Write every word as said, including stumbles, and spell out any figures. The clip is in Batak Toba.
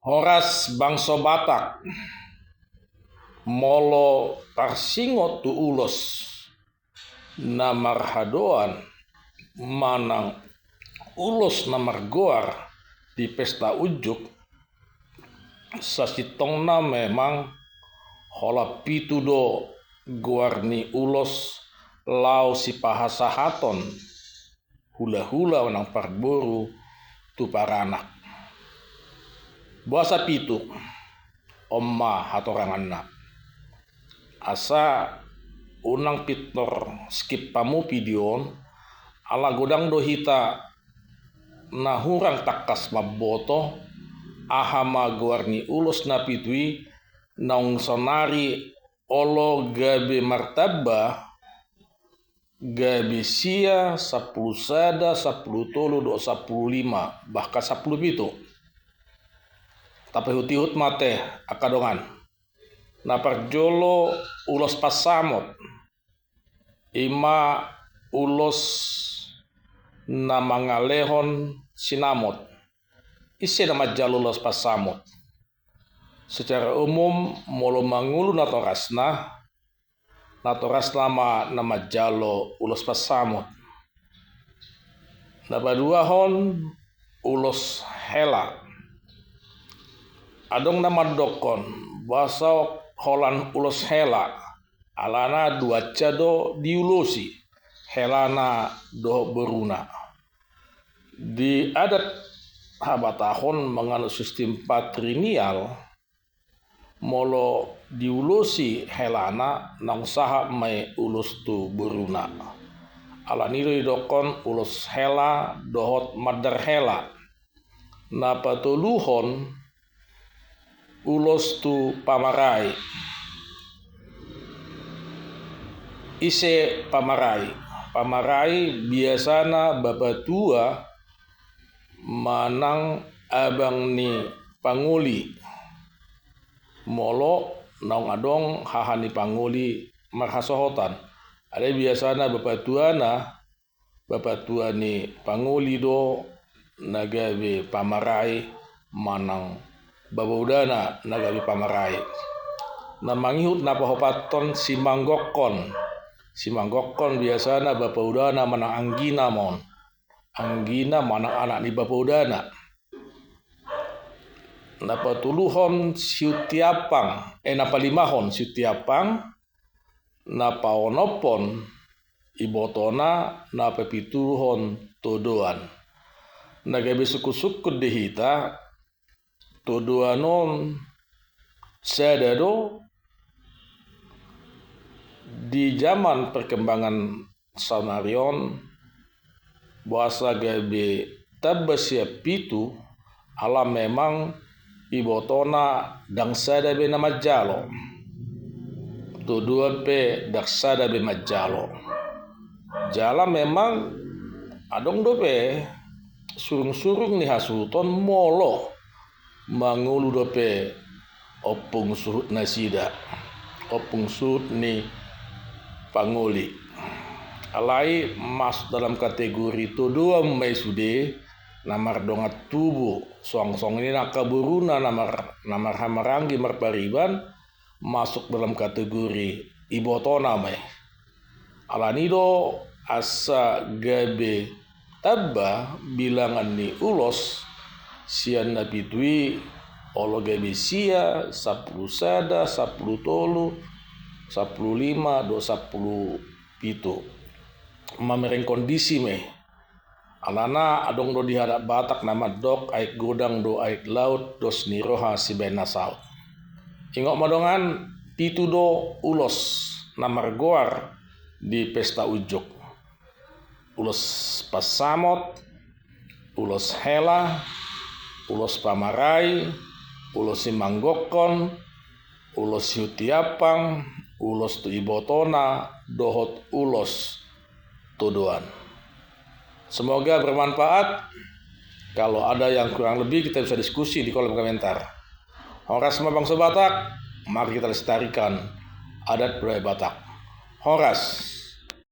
Horas bangso Batak, molo tarsingot tu ulos na marhadoan manang ulos na margoar di pesta unjuk, sasintongna memang holan pitu do goar ni ulos laho sipasahaton hulahula manang parboru tu paranak. Boasa pitu? On ma hatoranganna. Asa unang pintor skip hamu video on, ala godang do hita na hurang tangkas mamboto aha ma goar ni ulos na pitu i, naung saonari olo gabe martamba, gabe sia, sampulu sada, sampulu tolu dohot sampulu lima, bahkan sampulu pitu. Tapaihutihut ma ate angka dongan. Na parjolo ulos pansamot, i ma ulos na mangalehon sinamot. Ise na manjalo ulos pansamot? Secara umum, molo mangolu natorasna, natorasna ma na manjalo ulos pansamot. Na paduahon, ulos hela. Adong na mandokkon, boasa holan ulos hela, alana duansa do diulosi, helana dohot boruna. Di adat habatahon manganut sistem patrilineal, molo diulosi helana, naung sahat ma i ulos tu boruna. Alani do didokkon ulos hela dohot mandar hela. Na patoluhon, ulos tu pamarai. Ise pamarai? Pamarai biasana bapatua manang abang ni pangoli, molo naung adong haha ni pangoli marhasohotan. Alai biasana bapatuana, bapatua ni pangoli do na gabe pamarai manang bapaudana na gabe pamarai. Na mangihut na pahopathon, simanggokhon. Simanggokhon biasana bapaudana manang anggina ma on. Anggina manang anak ni bapaudana. Na patoluhon siutiampang, eh, na palimahon siutiampang, na paonomhon ibotona, na papituhon todoan. Na gabe sungkunsungkun di hita, todoan on sada do. Di zaman perkembangan saonari on, boasa gabe tamba sian pitu, ala memang ibotona ndang sada be na manjalo, todoan pe ndang sada be manjalo. Jala memang adong dope surungsurung ni hasuhuton molo mangolu dope ompung suhut nasida, ompung suhut ni pangoli. Alai masuk dalam kategori todoan ma i sude, na mardongan tubu, songon i nang angka boruna na mar-, na marhahamaranggi marpariban, masuk dalam kategori ibotona ma i. Alani do asa gabe tamba bilangan ni ulos sian na pitu i, olo gabe sia, sampulu sada, sampulu tolu, sampulu lima dohot sampulu pitu. Mamereng kondisi ma i. Alana adong do di adat Batak na mandok, aek godang do aek laut, dos ni roha sibaen na saut. Ingot ma dongan, pitu do ulos na margoar di pesta unjuk. Ulos pansamot, ulos hela, ulos pamarai, ulos simanggokhon, ulos siutiampang, ulos tu ibotona, dohot ulos todoan. Semoga bermanfaat. Kalau ada yang kurang lebih, kita bisa diskusi di kolom komentar. Horas ma bangso Batak, mari kita lestarikan adat budaya Batak. Horas.